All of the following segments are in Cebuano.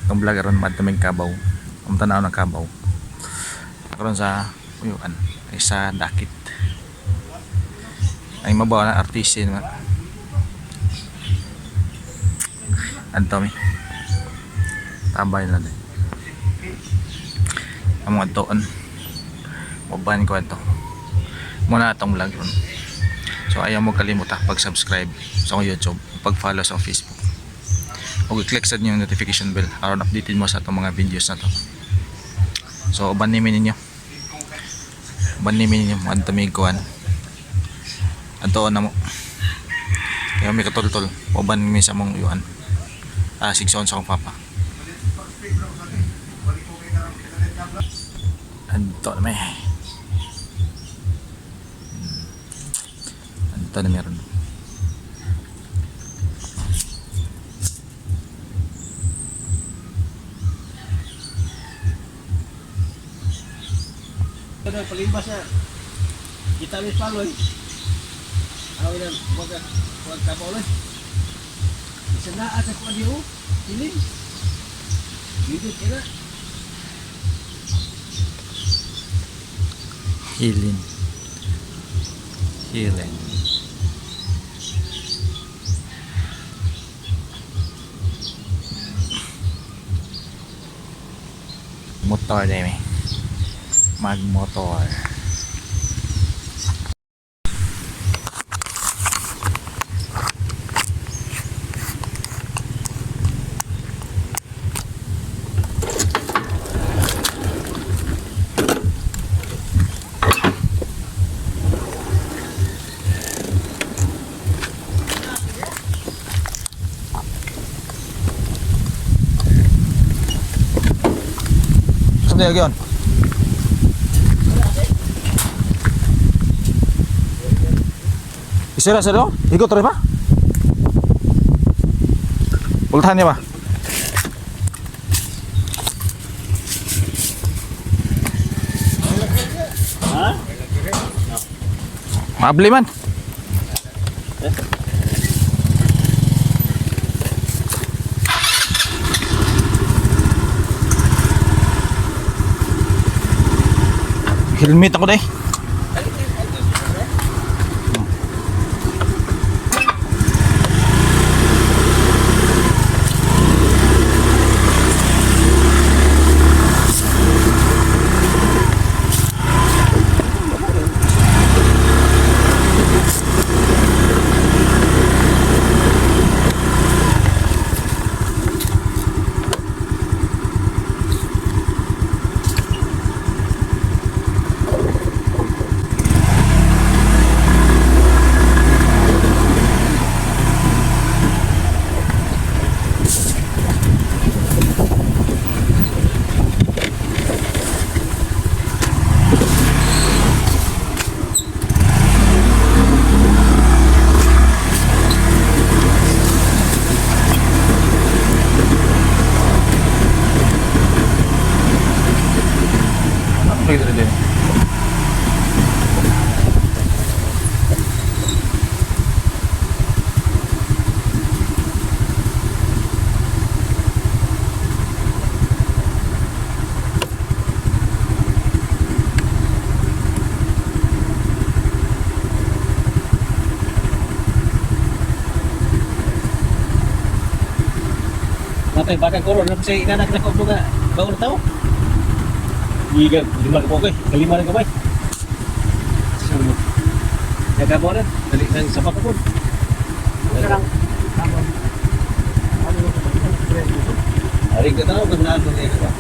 Itong vlog aron madto mig Kabaw. Ang tanaw ng Kabaw. Karon sa uyuan ay sa Dakit. Ay mabaw na artista naman. Adto mi. Tambay na din. Among adtoon. Uban ko adto. Muna atong vlog ron. So ayaw mo kalimot ah, pag-subscribe sa akong YouTube, pag-follow sa akong Facebook. O i-click sa inyong notification bell aron updated mo sa atong mga videos na to. So uban nimi ninyo. Uban nimi ninyo adto mi kuan. Adtoon na mo. Kaya may katultol. Uban mi sa among uyuan. Ah, sigsoon sa akong papa. Adto na may. Adto na meron. Ano, palibas na. Kita mi paloy. Awi na, wag wag ka paloy. Isa na at ako diyo. Hilin. Dito kina. Healing. Healing. Motor na eh. Magmotor. Saan tayo yun? Isira sa do? Ikot rin ba? Ultahan niya ba? Ha? Mabli man. Helmet ako deh. Ano lagi dito? Matay baka koron na kasi inanak na ko nga bago na tao. Giga, lima ka po ko. Kalima na ka bay. Sumo. Nagabo na, dali nang sabak ko. Ari ka tao kung naan ko ba?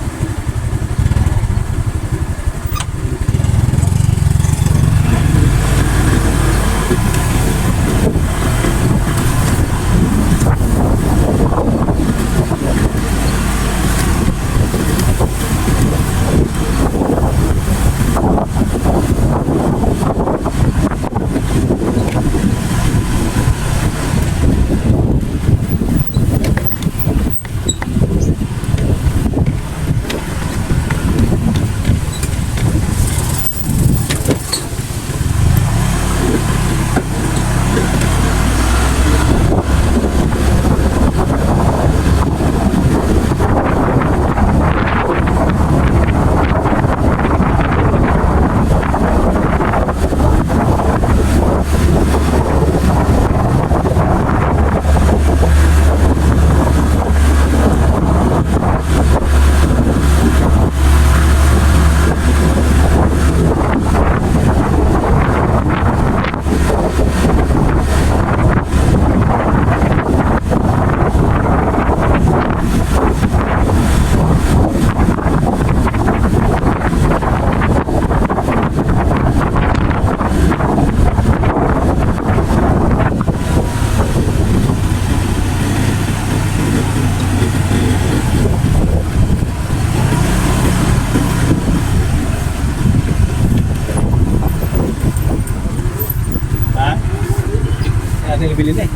Kabilin eh.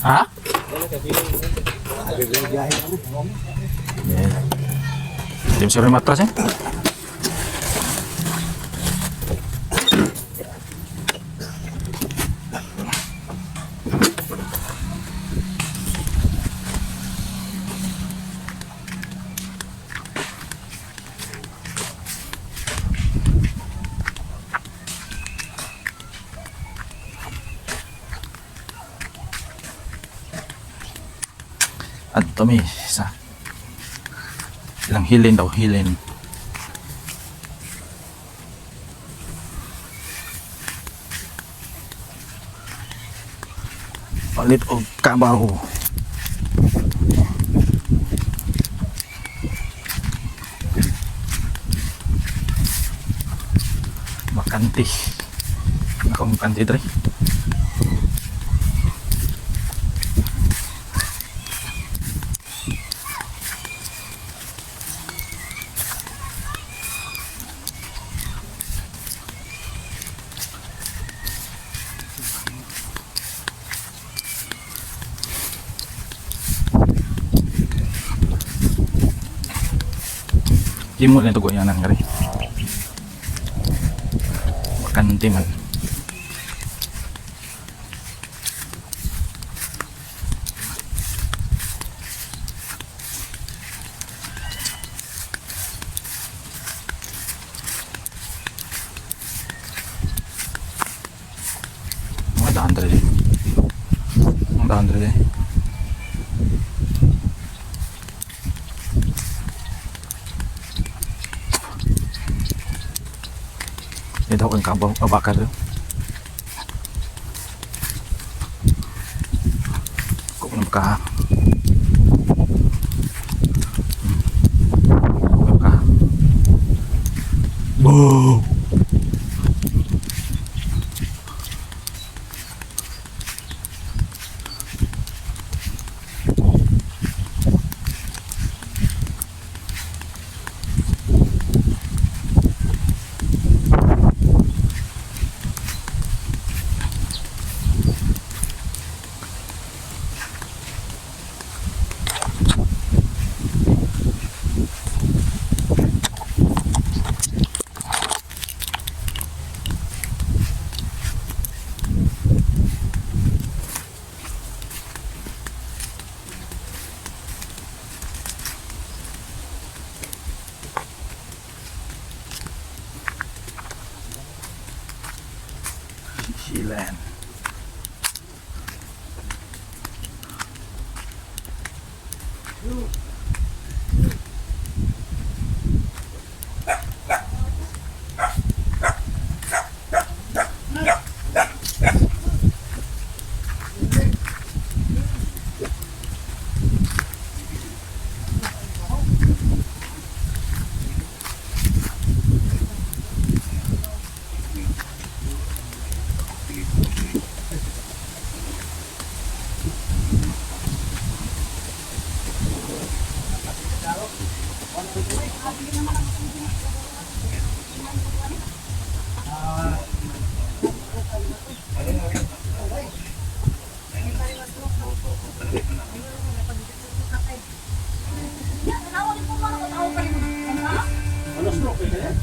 Ha? Yeah. Hindi mo siguro matras eh. At mi sa ilang hilin daw, hilin. Palit og kabaw. Bakante. Ako bakante dre. Himo na ito goyanan nga rin. Bakante man. Mga daan dali. Mga daan dali. Ito ang kabaw, abaka rin. Kung ano ka. Ano ka? Boom! Hilan. Ano stroke eh?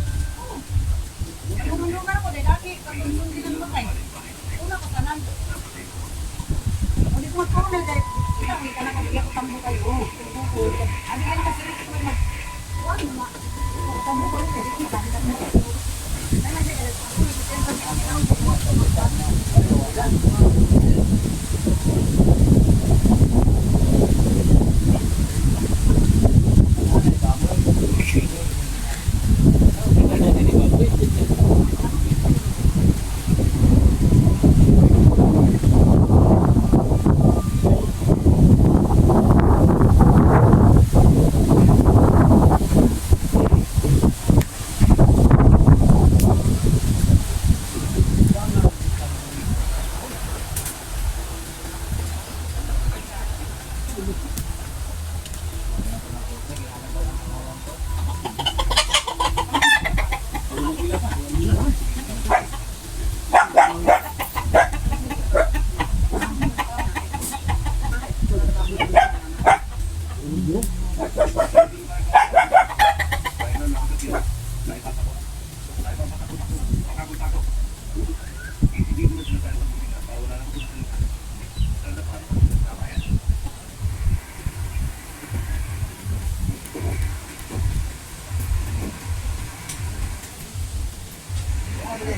Ay,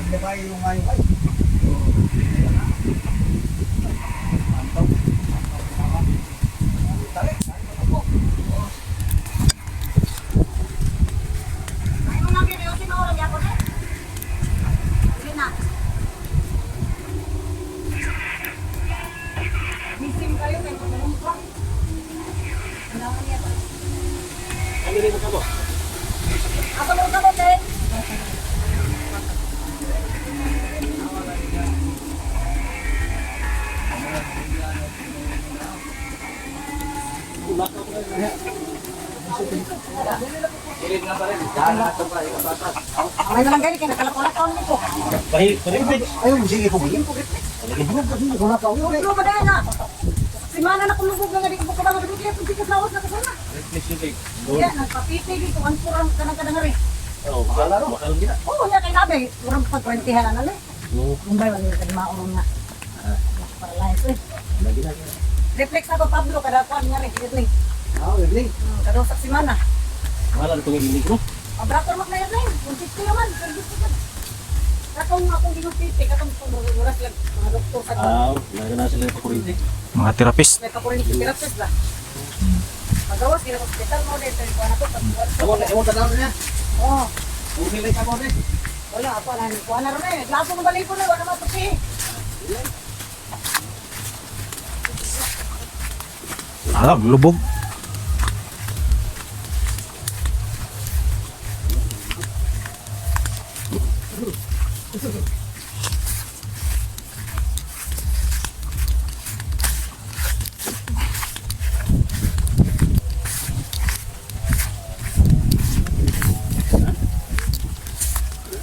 mga ginayo, tinuran niya ako na. Sige na. Gisim kayo, kay magulong pa. Kailangan niya ba? Ano rin ka mo? Ako lang ako, te. May nalang gani kay nakalakolakon nito. Ayun, sige ko. Ano ba dahil na? Simana na kulubog nga di ko pa nga di ko tikas lawas na kasana. Iya, nagpapiti dito ang kurang kanang kanang rin. Oh, bakal bakal gina. Oo, niya kay nabi, urang pag 20 na nali. Kung ba wala ka maurong nga. Para life eh. Lagi na. Reflex na ko Pablo kada kuan nga rin, evening. Ah, evening. Kada sa simana. Wala na itong evening ko. Abrator mak na yan rin. Kung 50 naman, service ko. Katong akong ginupiti, katong pumuras lang mga doktor sa Ah, wala na sila sa kuryente. Mga therapist. May pakurin si therapist ba? Pagawas, gina hospital mo din, pero kuha na ko, pag Ewan, ewan ka na niya. Oo. Umi lang ka mo rin. Wala, ako na, kuha na rin eh. Lapo ng balik ko na, wala matuti. Ah, lubog.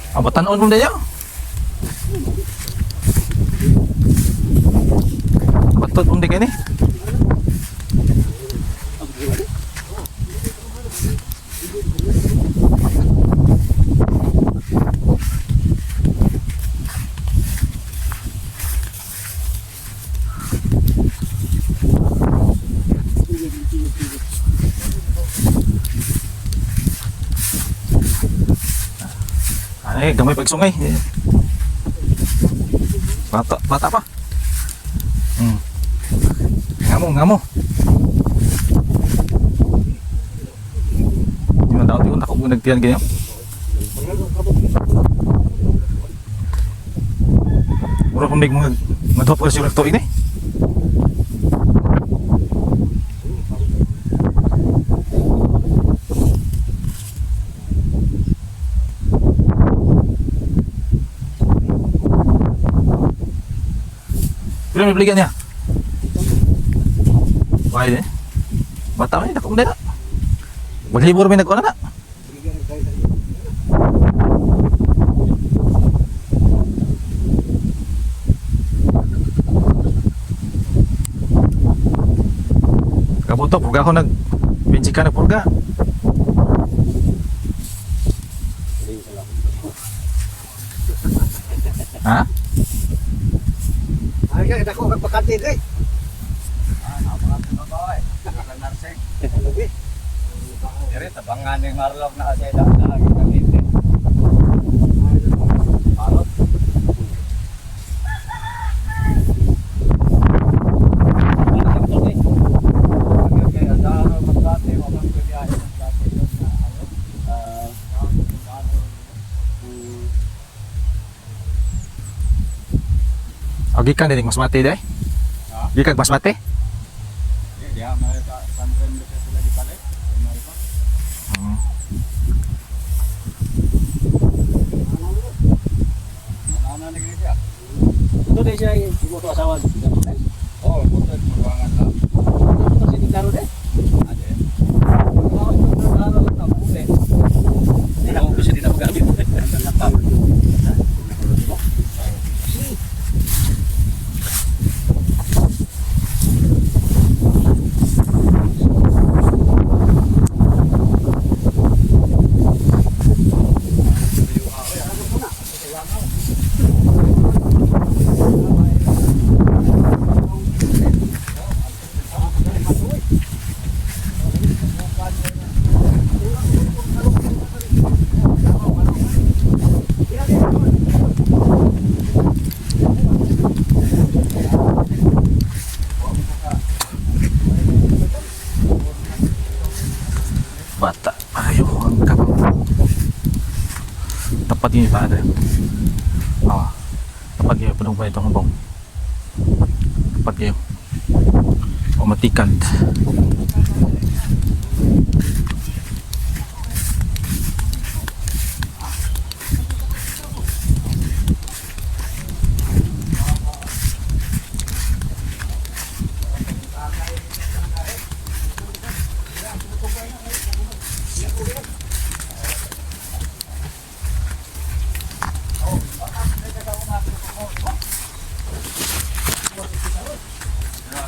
Ah, batanon mo dayo. Batot mo di kini. Ay, gamay pagsungay. Bata, bata pa. Ngamo, ngamo. Di man daw tiun ako kung nagtiyan ganyan. Mura pang may mga madhop kasi yung tuig ni. Pila may balikan niya? Why eh? Bata man, dako na. Maglibor may nag-una na. Kabuto, purga ako nag bensi ka nagpurga. Ha? Ay, kaya dako kag bakante eh. Dire tabangan ni Marlok na kasi da na gamitin. Parot. O gikan din mas mati dai. Gikan mas mati. Ito din siya yung mo to asawa. Oh, buto ruangan lang. Ito kasi ni Karo din. Ade. Hindi na ako din na magamit. Tapat yun pa ate. Ah. Tapat yun punong pa itong hubong. Tapat yun. O matikad.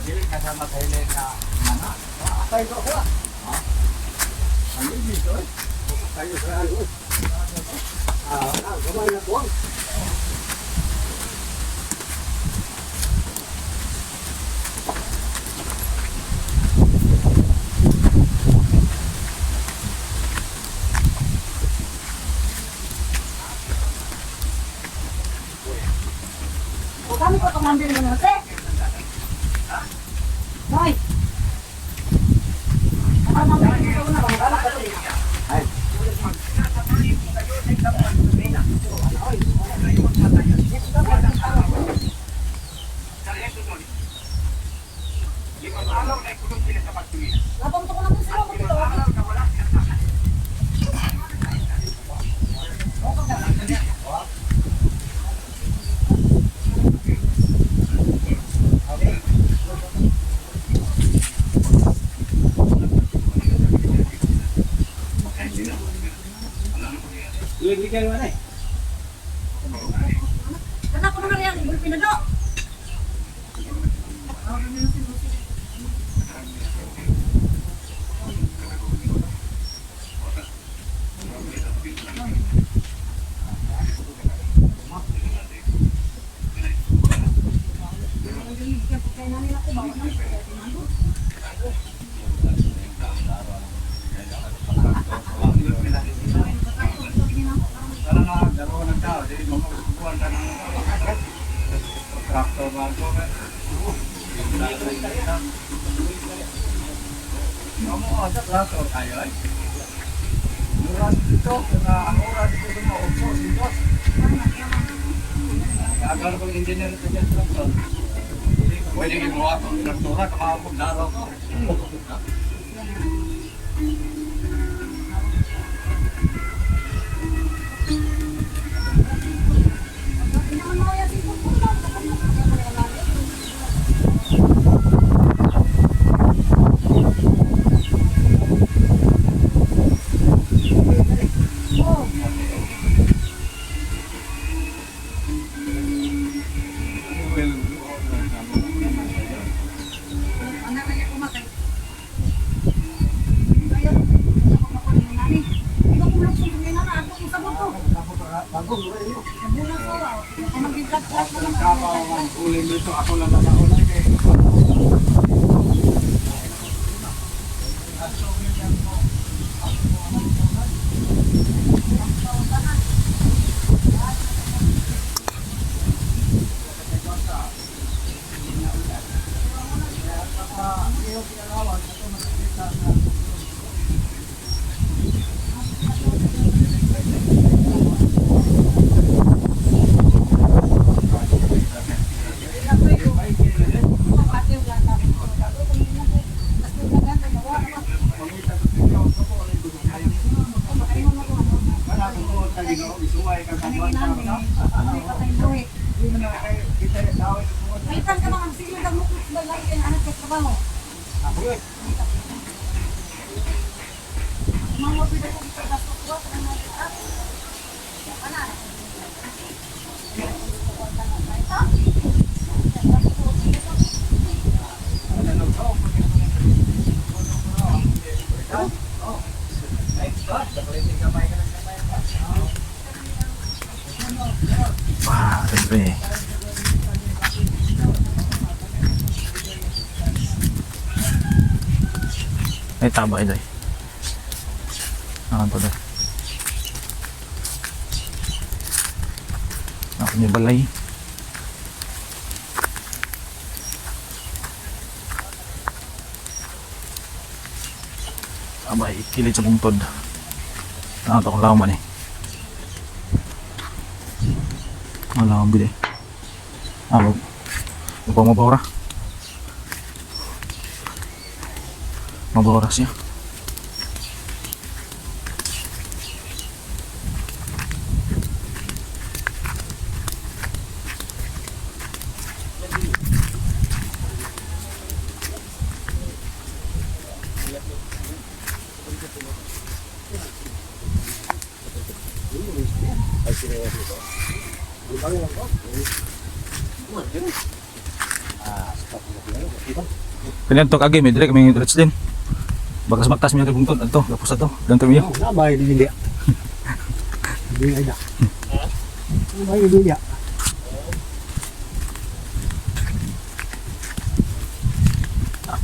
Dili kasama sa ile na mana. Tayo ko ako. Ha? Ang dito eh. Tayo sa ano. Ah, ah, gamay na kuwang. O kami ko tumambir mo na te. Hoy. Ay. Lapang to ko naman sila ko dito. Ligligay mo na eh. Kana ko na rin gulpin na do. Tara na, dalawa ng tao. Dili mo magsubuan ka ng traktor bago. Kamu sa traktor tayo ay. Nuran dito, na ang oras dito sa mga otso, singos. Agar kong engineer sa dyan traktor. Pwede gimuha akong traktora, kamahapog daraw ko. Uling dito, ako lang nakauna kay. Kaitan ka mga sige lang mo kung balay kay anak sa trabaho. Mama pwede ko ipagasto ko sa mga ah. Ana. Ah, siyempre. Ay, taba ito eh. Ano to doy? Ako ni balay. Abay, kilid sa bungtod. Ano to kung laman eh. Wala akong bili. Ah, wag. Huwag mabawra. Mabawra siya. Kanyan to kagi may direk may rich din. Bagas magtas mi bungtod adto, gapos adto. Ganto miyo. Na ba hindi. Hindi ay na. Ba hindi.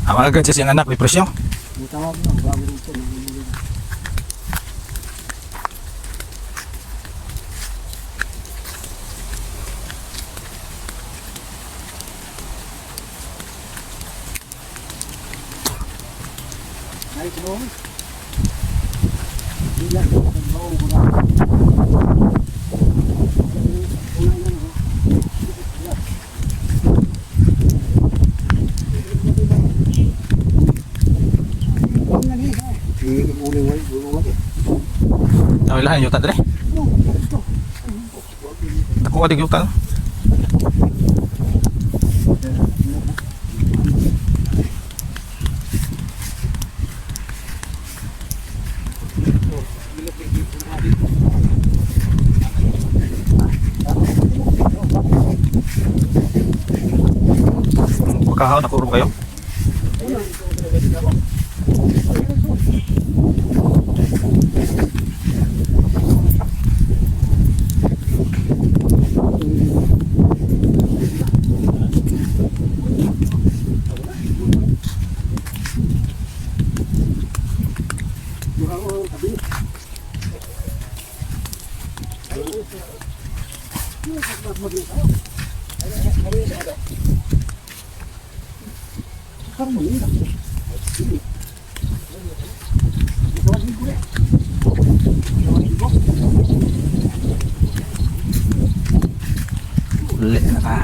Ang agad siya siyang anak may presyo. Mutawag mo bago nito. Ay, ko. Bila ko bawo ko na. Tawi lahan yuta dire. Dako ka yuta. No? Pagkahaw, nakuro kayo? Uli na ka.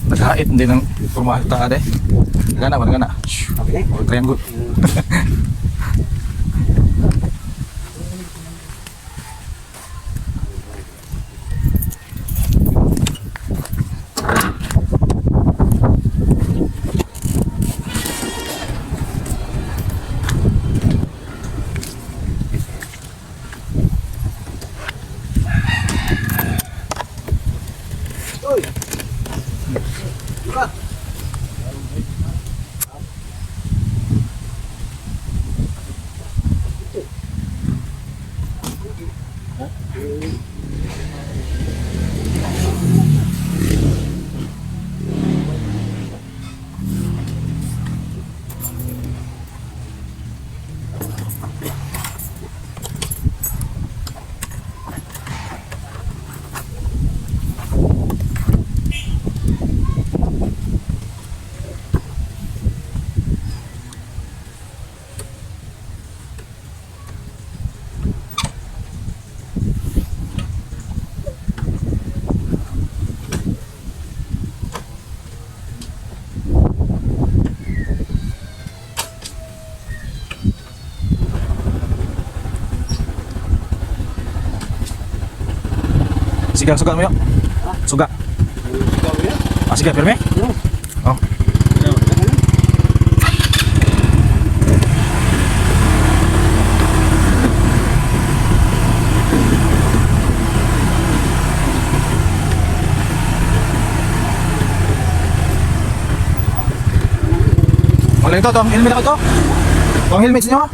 Naghait din ng pormahan ta ade. Gana ba gana? Okay. Oh, triangle. Uy. Diba? Sige, suga mo yo. Suga. Ah, sige, pirmi. Oh. Wala ito, tong helmet ako ito. Tong helmet sa inyo. Ah.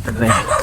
Tadre.